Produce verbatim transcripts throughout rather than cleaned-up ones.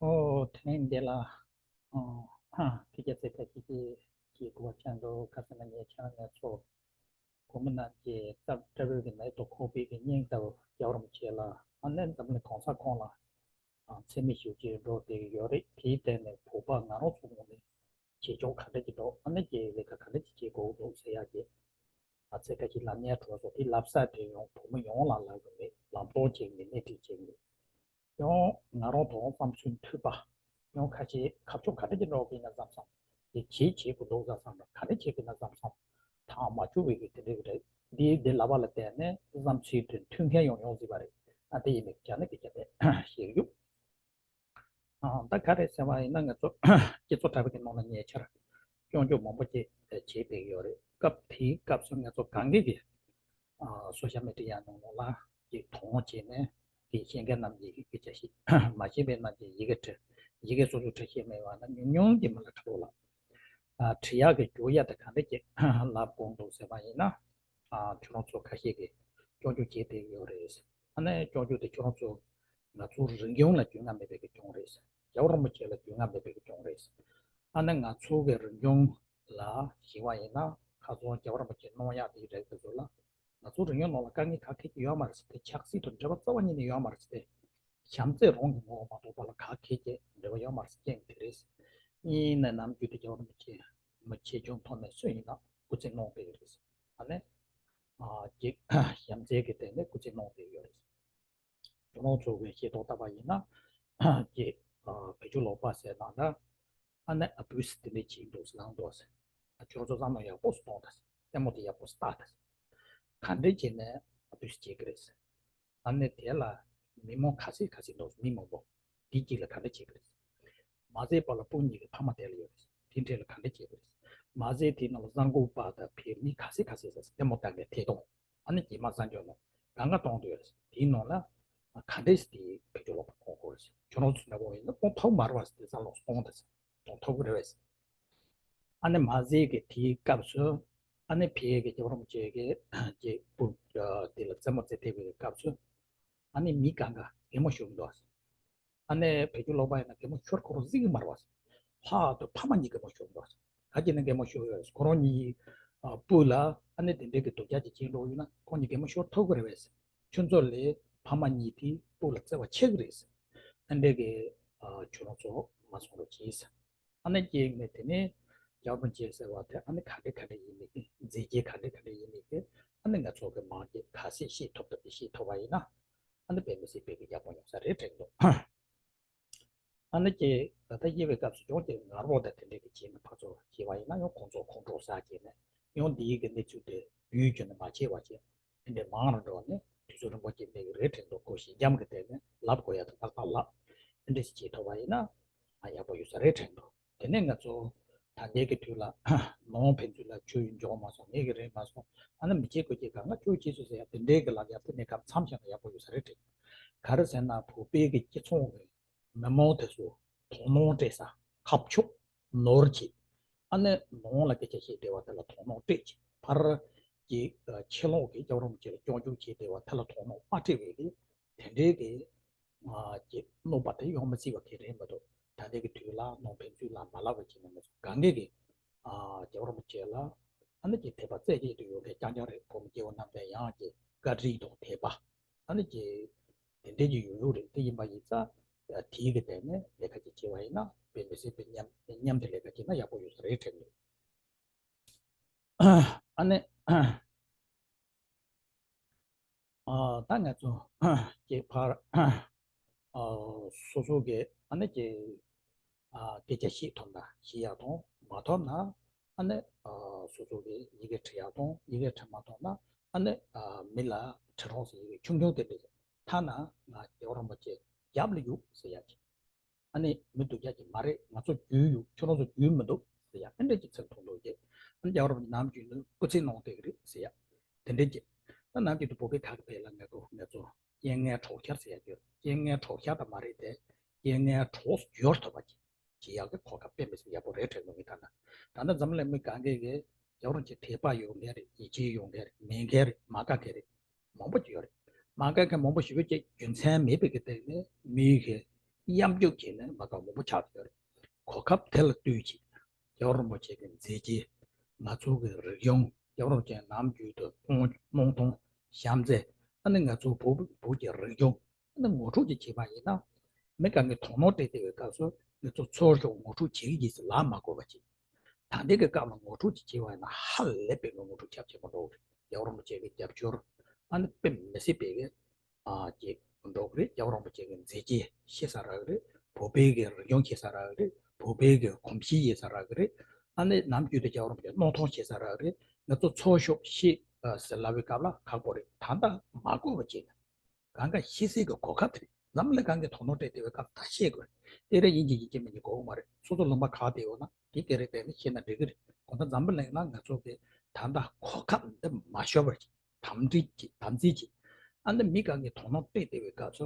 ཨོ། དེ་རིང་འདི་ལ། ཨོ། ཧ། དེ་རྒྱ་ཚད་ཁ་ཤས་ཀྱིས་ཀྱི་གོ་བ་ཆགས་འགྲོ། ཁ་སང་ལ་ངས་ཆ་ང་ཚོ་གོང་མ་རྣམས་ཀྱིས་རྩ་བཀྲ་བོད་ཀྱི་ནད་དུ་ཁོག་པའི་གི་སྙིང་ལྟ་བུ་རྒྱལ་བ་རིན་པོ་ཆེ་ལ། ཨ་ནི་འཛམ་གླིང་གང་ས་ཁོངས་ལ་ཨ་མཚན་སྨད་ཞུ་རྒྱུ་འགྲོ་བསྡད་ཡོད་རེད། དེའི་སྟེང་ནས་བོད་པ་ང་རང་ཚོ་ངོས་ནས་བྱེད་ཕྱོགས་ག་འདྲ་ཅིག་འགྲོ། ཨ་ནི་ཀྱི་ལས་ཀ་ག་འདྲ་ཅིག་བྱེད་དགོས་འདུག་ཟེར་ཡག་གི། ཨ་ཚེ་ཁ་ཤས་ལབ་ཉན་འགྲོ་སོང་། དེ་ལབ་ས་དེ་ཡང་བོད་མི་ཡོངས་ལ་ལབ་གི་མེད། ལམ་སྟོན་བྱེད་མི་སྣེ་ཁྲིད་བྱེད་མི། ཡང་ང་རང་དང་བསམ་ཚུལ་མཐུན་པ། ཡང་ཁ་ཤས་ཁ་ཕྱོགས་ག་འདྲ་ཅིག་འགྲོ་གི་ཡིན་ན་བསམ་བསམ། དེ་བྱེད་བྱེད་དགོས་འདུག་བསམ་བསམ། ག་འདྲ་བྱེད་དགོས་ན་བསམ་བསམ། ཐང་མ་བཅུག་པའི་གི་དེ་འདྲ་གི་རེད། འདི་འདི་ལབ་པ་ལ་བརྟེན་ནས་བསམ་ཚུལ་དེ་མཐུན་མཁན་ཡོང་ཡོང་སྲིད་པ་རེད། ཨ་དེ་ཡིན་མིན་རྒྱ་ནག་གི་རྒྱ་དེ་ཞིག་ཡོད། ཨ་ད་ག་རེ་ཟེར་བ་ཡིན་ན། ང་ཚོ་སྤྱི་ཚོགས་དྲ་བ་གི་ནང་ལ་ཉེ་ཆར་སྐྱོན་བརྗོད་མང་པོ་ཅིག་བྱས་བསྡད་ཡོད་རེད། སྐབས་དེའི་སྐབས་སུ་ང་ཚོ་གང་གི་གི་ཨ་སོ་ཤལ་མི་ཌི་ཡ་ནང་ལོགས་ལ་ཅིག་མཐོང་བྱས་ནས། དེ་ཤེས་མཁན་རྣམས་ཀྱིས་སྐད་ཆ་བཤད། མ་ཤེས་པའི་རྣམས་ཀྱིས་ཡི་གེ་འབྲི། ཡི་གེ་སོ་སོ་འབྲི་ཤེས་མེད་པ་ན་ཉུང་ཉུང་གི་མི་ལ་འབྲི་རོགས་ལ། ཨ་འབྲི་ཡག་གི་རྒྱུག་ཡ་དེ་ག་འདྲ་ཅིག་ལབ་དགོས་འདུག་ཟེར་བ་ཡིན་ན། ཨ་ཁྱོད་རང་ཚོ་ཁ་ཤས་ཀྱིས་སྐྱོན་བརྗོད་བྱས་བསྡད་ཡོད་རེད། ཨ་ནི་སྐྱོན་བརྗོད་དེ་ཁྱོད་རང་ཚོ་ང་ཚོ་རིག་གཞུང་ལ་རྒྱུས་མངའ་མེད་པའི་གི་སྐྱོན་རེད། རྒྱལ་བ་རིན་པོ་ཆེ་ལ་རྒྱུས་མངའ་མེད་པའི་གི་སྐྱོན་རེད། ཨ་ནི་ང་ཚོ་གི་རིག་གཞུང་ལ་ཞུས་པ་ཡིན་ན། ཁ་སང་རྒྱལ་བ་རིན་པོ་ཆེ་གནང་ཡག་དེ་རེད། དེ་ཚོ་ལ་ང་ཚོ་རིག་གཞུང་ནང་ལ་དཀའ་ངལ་ག་གེ་ཅིག་ཡོད་མ་རེད་ཟེར་ཏེ། ཆབ་སྲིད་དང་འབྲེལ་བ་རྩ་བ་ཉིད་ནས་ཡོད་མ་རེད་ཟེར་ཏེ། བྱམས་བརྩེ་རང་གི་ངོ་བོ་མ་གཏོགས་པ་ལ་ག་གེ་ཅིག་འབྲེལ་བ་ཡོད་མ་རེད་ཟེར། རྐྱེན་དེ་རེད། ཡིན་ནའི་ནམ་རྒྱུན་དུ་རྒྱལ་བ་རིན་པོ་ཆེ་མི་ཆེ་ཆུང་ཐོག་ནས་སུ་ཡིན་ན་སྐུ་ཚེ་གནང་བསྡད་ཡོད་རེད། ཨ་ནི་ཨ་ཅིག་བྱམས་བརྩེ་གི་སྟེང་ནས་སྐུ་ཚེ་གནང་བསྡད་ཡོད་རེད། ཁྱོད་རང་ཚོ་གི་ཤེས་རྟོགས་ལྟ་བ་ཡིན་ན། ཅིག་ཨ་བོད་ཆུ་ལོག་པ་ཟེར་ན་འདྲ། ཨ་ནི་ཨ་བུས་དེ་འདྲ་བྱས་འདུག་ཟེར་ལངས་འདུག་ཟེར། ཨ་ཁྱོད་ཚོ་བསམ་བློ་ཡག་པོ་ཞིག་གཏོང་དང་ཟེར། ལྟད་མོ་དེ་ཡག་པོ་ཞིག་ལྟ་དང་ཟེར། ག་འདྲ་བྱས་ནས་ཨ་བུས་བྱེད་ཀྱི་རེད་ཟེར། ཨ་ནི་དེ་ལ་མི་མང་ག་ཚད་ག་ཚད་འདུག་ཟེར། མི་མང་པོ་དེ་གཅིག་ལ་ག་འདྲ་བྱེད་ཀྱི་རེད་ཟེར། མ་ཟད་པ་ལ་སྤུན་གཉིས་ཀྱི་ཕ་མ་དེ་ལ་ཡོད་རེད་ཟེར། དེ་འདྲ་ལ་ག་འདྲ་བྱེད་ཀྱི་རེད་ཟེར། མ་ཟད་དེ་ནང་ལ་གསར་འགོད་པ་དང་བོད་མི་ག་ཚད་ག་ཚད་ཟེར་ཟེར། ལྟད་མོ་ལྟ་མཁན་ཐད་གཏོང་། ཨ་ནི་རྗེས་མ་གསར་འགྱུར་ལ་གང་ག་གཏོང་འདོད་ཡོད་རེད། དེའི་ནང་ལ་ག་འདྲས་དེ་བེད་སྤྱོད་ལོག་པ་གཏོང་དགོས་རེད། ཁྱོད་རང་ཚོ་འདྲ་པོ་ཡིན་ན་གཏོང་ཐུབ་མ་རེད་པ་ཟེར། དེ་བསམ་བློ་གཏོང་དང་ཟེར། གཏོང་ཐུབ་ཀྱི་རེད་པས་ཟེར། ཨ་ནི་མ་ཟད་ཀྱི་དེའི་སྐབས་སུ། ཨ་ནི་བོད་ཀྱི་རྒྱལ་བ་རིན་པོ་ཆེ་གི་ཀྱི་སྤུ་དེ་ལ་རྩེད་མོ་རྩེ་ཐེབས་པའི་སྐབས་སུ། ཨ་ནི་མི་གང་ག་གད་མོ་ཤོར་འདུག་ཟེར། ཨ་ནི་བོད་ཀྱི་ལོག་པ་ཡིན་ན་གད་མོ་ཤོར། ཁོ་རང་གཟིགས་ཀྱི་མ་རེད་པ་ཟེར། ལྷག་ཏུ་ཕ་མ་གཉིས་གད་མོ་ཤོར་འདུག་ཟེར། ག་རེ་བྱས་ནས་གད་མོ་ཤོར་ཡོད་ཟེར། ཁོ་རང་གཉིས་ཨ་སྤུ་ལ་ཨ་ནི་དེ་འདྲའི་གི་སྡུག་ཅག་ཅིག་བྱས་འགྲོ་ཡོད་ན་ཁོང་གཉིས་གད་མོ་ཤོར་ཐུབ་ཀྱི་རེད་པས་ཟེར། ཁྱོད་ཚོ་ལས་ཕ་མ་གཉིས་དེ་སྤུ་ལ་བརྩེ་བ་ཆེ་གི་རེད་ཟེར། ཨ་འདྲའི་གི་ཨ་ཁྱོད་རང་ཚོ་མ་གསུང་རོགས་གྱིས་ཟེར། ཨ་ནི་སྐྱེས་ནས་དེ་ནས་རྒྱལ་བ་རིན་པོ་ཆེ་ཟེར་བ་དེ་ཨ་ནི་ག་འདྲ་ག་འདྲ་ཡིན་མིན་གྱི་མཛད་རྗེས་ག་འདྲ་ག་འདྲ་ཡིན་མིན་གྱི་ཨ་ནི་ང་ཚོ་གི་མང་ཆེ་ག་ཚད་ཤེས་ཐུབ་ཐུབ་དེ་ཤེས་ཐུབ་པ་ཡིན་ན། ཨ་ནི་དཔེ་མི་སྲིད་དཔེ་གི་ཡག་པོ་ཡོང་ས་རེད་དྲན་འདུག་ཨ་ནི་ཀྱེ་ད་ལྟ་དབྱེ་བའི་སྐབས་སུ་ཡང་ཀྱེ་ངར་པོ་དང་དེ་འདྲའི་གི་བྱས་ནས་ཕར་ཚུར་བྱས་པ་ཡིན་ན་ཡང་ཁོང་ཚོ་ཁོང་ཁྲོ་ཟ་བྱས་ནས་ཡང་འདིའི་གི་གནས་ཚུལ་དེ་ཡུལ་བརྒྱུད་ནས་མ་བྱས་པ་བྱས། དེ་འདྲའི་མང་རུ་འགྲོ་ནས་དུས་ཚོད་རིང་པོ་ཅིག་གནས་ཀྱི་རེད་དྲན་འདུག་ཁོ་ཞི་འཇམ་གྱི་སྟེང་ནས་ལབ་དགོས་ཡ་དེ་ཏག་ཏག་ལབ། དེ་འདྲ་ཞིག་བྱེད་ཐུབ་པ་ཡིན་ན་ཨ་ཡག་པོ་ཡོད་ས་རེད་དྲན་འདུག་དེ་ནས་ང་ཚོ་ད་ལྟའི་གི་དུས་ལ་ནང་ཕན་ཚུན་ལ་ཁྱོད་ཡིན་འཇོག་མ་སོང་། ངས་གི་རེད་མ་སོང་། ཨ་ནི་མི་བྱེད་དགོས་ཀྱི་གང་ང་ཁྱོད་བྱེད་སོང་ཟེར་ཡ་དེ་འདྲའི་གི་ལབ་ཡ་དེ་གནས་སྐབས་མཚམས་བཞག་ན་ཡག་པོ་ཡོད་ས་རེད་དྲན། ག་རེ་ཟེར་ན་བོད་པའི་གི་སྤྱི་ཚོགས་གི་མི་མང་དེ་ཚོ་དོ་སྣང་སྤྲད་ས་ཁ་ཕྱོགས་ནོར་གྱི། ཨ་ནི་ནང་ལ་སྐད་ཆ་བཤད་བསྡད་པ་དེ་ལ་དོ་སྣང་སྤྲད་ཀྱི། ཕར་གྱི་ཨ་ཕྱི་ལོགས་ཀྱི་རྒྱལ་བ་རིན་པོ་ཆེ་ལ་སྐྱོན་བརྗོད་བྱེད་བསྡད་པ་དེ་ལ་དོ་སྣང་མ་སྤྲད་པའི་གི་དེ་འདྲའི་གི་ཨ་ཀྱི་གནོད་པ་དེ་ཡོང་མི་སྲིད་པ་ག་རེ་མི་འདུག་ད་ལྟའི་གི་དུས་ལ་ནང་ཕན་ཚུན་ལ་མ་ལབ་པ་བྱས་ནས་མི་ཚོ་གང་གས་གི་ཨ་རྒྱལ་བ་རིན་པོ་ཆེ་ལ་ཨ་ནི་ཀྱི་དད་པ་རྩེ་གཅིག་ཏུ་ཡོད་མཁན་རྐྱང་རྐྱང་རེད། བོད་མི་སྐྱེ་བོ་རྣམས་དང་ཡང་ཀྱི་བཀའ་དྲིན་དང་དད་པ་ཨ་ནི་ཀྱི་དེ་འདྲའི་ཀྱི་ཡོད་ཡོད་རེད། དེ་ཡིན་པ་ཡིན་ཙང་དེའི་གི་སྟེང་ནས་ལས་ཀ་ཅིག་བྱས་པ་ཡིན་ན་དཔེ་མི་སྲིད་པའི་མཉམ་མཉམ་དུ་ལས་ཀ་བྱས་ན་ཡག་པོ་ཡོད་ས་རེད་དྲན་འདུག་ཨ་ནི། ཨ་ད་ང་ཚོ་སྐྱེས་ཕར་ཨ་སོ་སོ་གི་ཨ་ནི་ཀྱི་ཨ་སྐད་ཆ་བཤད་ཐུབ་ན་བཤད་ཡག་དང་། མ་ཐུབ་ན་ཨ་ནི་ཨ་སོ་སོ་གི་ཡི་གེ་འབྲི་ཡག་དང་། ཡི་གེ་འབྲི་མ་ཐུབ་ན་ཨ་ནི་ཨ་མི་ལ་འབྲི་རོགས་ཟེར། ཡི་གེ་ཆུང་ཆུང་དེ་འབྲི། ཐ་ན་ང་རྒྱལ་བ་རིན་པོ་ཆེ་རྒྱབ་ལ་ཡོད་ཟེར་ཡག་གི། ཨ་ནི་མི་སྡུག་ཅག་ཅིག་མ་རེད། ང་ཚོ་རྒྱུས་ཡོད། ཁྱོད་རང་ཚོ་རྒྱུས་མི་འདུག་ཟེར་ཡ་ཨ་འདྲ་ཅིག་ཚིག་མཐོང་འདུག་ཅེས། ཨ་ནི་རྒྱལ་བ་རིན་པོ་ཆེ་ནམ་རྒྱུན་ནི་སྐུ་ཚེ་གནང་བསྡད་ཀྱི་རེད་ཟེར་ཡ་དེ་འདྲ་ཅིག། ད་ནམ་རྒྱུན་དུ་བོད་པའི་ཁ་གི་ཕེབས་ལ་ང་ཚོ་ང་ཚོ་རྐྱེན་ངན་གྲོགས་ཤར་ཟེར་ཡ་ཡོད། རྐྱེན་ངན་གྲོགས་ཤར་ད་མ་རེད་དེ། རྐྱེན་ངན་གྲོགས་སྦྱོར་ཐུབ་པ་ཅིག་ཅིག་ཡག་གི་གོ་སྐབས་དཔེ་མི་སྲིད་ཡག་པོ་རེད་དྲན་འདུག་ངས་ད་ན། ད་ནི་འཛམ་གླིང་མི་གང་གས་ཀྱི་རྒྱལ་བ་རིན་པོ་ཆེ་དད་པ་ཡོད་མཁན་རེད། ཡིད་ཆེས་ཡོད་མཁན་རེད། མེད་མཁན་རེད། མ་དགའ་མཁན་རེད། མང་པོ་ཅིག་ཡོད་རེད། མ་དགའ་མཁན་མང་པོ་ཞེ་པོ་ཅིག་རྒྱུ་མཚན་མེད་པའི་གི་སྟེང་ནས་མིའི་གི་ གཡམ་རྒྱུག་བྱས་ནས་མ་གཏོགས་མང་པོ་ཆགས་ཡོད་རེད། གོ་སྐབས་དེ་ལ་ལྟོས་བྱས། རྒྱལ་བ་རིན་པོ་ཆེ་གི་མཛད་རྗེས། ང་ཚོ་གི་རིག་གཞུང་། རྒྱལ་བ་རིན་པོ་ཆེ་ནམ་རྒྱུན་དུ་སྣང་སྣང་སྟོང་གཤམ་གསལ། ཨ་ནི་ང་ཚོ་བོད་བོད་ཀྱི་རིག་གཞུང་། ཨ་ནི་ངོ་སྤྲོད་ཅིག་བྱས་པ་ཡིན་ན། མི་གང་གི་དོ་སྣང་སྤྲད་བསྡད་པའི་སྐབས་སུ་ང་ཚོ་ཚོར་ཤོག་ངོ་སྤྲོད་བྱེད་ཀྱི་ཡིན་ཟེར་ལབ་མ་དགོས་པ་ཅིག་ད་ལྟའི་གི་སྐབས་ལ་ངོ་སྤྲོད་ཅིག་བྱས་པ་ཡིན་ན་ཧ་ལས་པའི་ངོ་སྤྲོད་ཁྱབ་ཆེན་པོ་འགྲོ་གི་རེད། རྒྱལ་བ་རིན་པོ་ཆེ་གི་རྒྱབ་སྐྱོར། ཨ་ནི་དཔེ་མི་སྲིད་པའི་གི་ཨ་ཅིག་འགྲོ་གི་རེད། རྒྱལ་བ་རིན་པོ་ཆེ་གི་མཛད་རྗེས་ཤེས་ས་རག་གི་རེད། བོད་པའི་གི་རིག་གཞུང་ཤེས་ས་རག་གི་རེད། བོད་པའི་གི་གོམས་གཤིས་ཤེས་ས་རག་གི་རེད། ཨ་ནི་ནམ་རྒྱུན་དུ་རྒྱལ་བ་རིན་པོ་ཆེ་སྣང་སྟོང་ཤེས་ས་རག་གི་རེད། ང་ཚོ་ཚོར་ཤོག་ཤེས་ཨ་ཟེར་ལབ་པའི་སྐབས་ལ་ཁག་པོ་རེད། ད་ལྟ་མ་གོ་བ་བྱས་ན། གང་ག་ཤེས་སའི་གི་གོ་སྐབས་དེ་རེད། འཛམ་གླིང་གང་གི་དོ་སྣང་སྤྲད་བསྡད་པའི་སྐབས་ད་ཤེས་དགོས་རེད། དེ་རེད། དབྱིན་ཇི་ཡིན་གཅིག་མིན་གཅིག་གོ་གི་མ་རེད། སོ་སོ་ལུང་པ་ག་བསྡད་ཡོད་ན་དེ་སྐད་རེད་བསྡད་ན་ཤེས་ན་འགྲིག་གི་རེད། གང་ལྟར་འཛམ་བུ་གླིང་ལ་ང་ཚོ་གི་ད་ལྟ་གོ་སྐབས་འདི་མ་ཤོར་བར་གྱིས་དམ་འཛིན་གྱིས་དམ་འཛིན་གྱིས། ཨ་ནི་མི་གང་གི་དོ་སྣང་སྤྲད་བསྡད་པའི་སྐབས་སུ་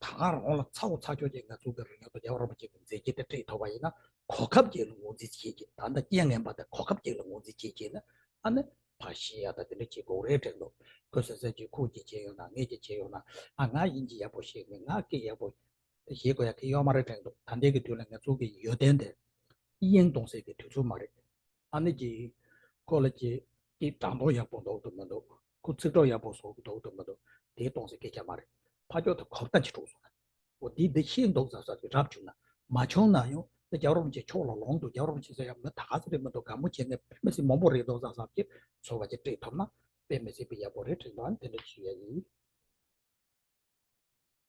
ད་ག་རང་ལ་ཚ་བོ་ཚ་ཁྱོག་ཅིག་ང་ཚོ་གི་རིག་གཞུང་དང་རྒྱལ་བ་རིན་པོ་ཆེ་གི་མཛད་རྗེས་དེ་སྤྲད་ཐུབ་པ་ཡིན་ན་གོ་སྐབས་ཅིག་ལ་ངོས་འཛིན་བྱེད་ཀྱི། ད་ལྟ་རྐྱེན་ངན་པ་དེ་གོ་སྐབས་ཅིག་ལ་ངོས་འཛིན་བྱེད་ཀྱི་ན། ཨ་ནི་ཕར་ཤེས་ཡ་ད་དེ་འདྲ་བྱེད་དགོས་རེད་དྲན་འདུག་ཁོས་སོ་སོས་ཀྱི་ཁུག་ཅིག་བྱས་ཡོད་ན། ངས་ཅིག་བྱས་ཡོད་ན། ཨ་ང་དབྱིན་ཇི་ཡག་པོ་ཤེས་མེད། ང་སྐད་ཡག་པོ་ཤེས་དགོས་ཡ་གི་ཡོད་མ་རེད་དྲན་འདུག་ད་ལྟའི་གི་དུས་ལ་ང་ཚོ་གི་ཡོན་ཏན་དེ་དབྱིངས་གཏོང་སའི་གི་དུས་ཚོད་མ་རེད། ཨ་ནི་ཀྱི་ཁོ་ལ་ཀྱི་ཀྱི་སྒྲ་གདངས་ཡག་པོ་འདུག་ཏུ་མི་འདུག་ཁོ་ཚིག་གྲོགས་ཡག་པོ་བཟོ་གི་འདུག་ཏུ་མི་འདུག་དེ་གཏོང་སའི་སྐད་ཆ་མ་རེད། ཕ་ཕྱོགས་དེ་གོ་བརྡ་ཅིག་འགྲོ་སོང་ན། འོ་དེ་འདི་ཤེས་འདུག་བསམ་བསམ་གྱི་རབ་བྱུང་ན། མ་བྱུང་ན་ཡང་དེ་རྒྱལ་བ་རིན་པོ་ཆེ་ཕྱོགས་ལ་ལོངས་འདུག་རྒྱལ་བ་རིན་པོ་ཆེ་ཟེར་ཡ་མི་ད་ག་ཚོད་རེད་མི་འདུག་དགའ་མོ་བྱས་ནས་མི་སེར་མང་པོ་རེད་འདུག་བསམ་བསམ་གྱི་ཚོར་བ་ཅིག་སྤྲད་ཐུབ་ན་དཔེ་མི་སྲིད་པའི་ཡག་པོ་རེད་དྲན་འདུག་ཨ་ནི་དེ་འདྲ་ཞུ་ཡ་ཡིན།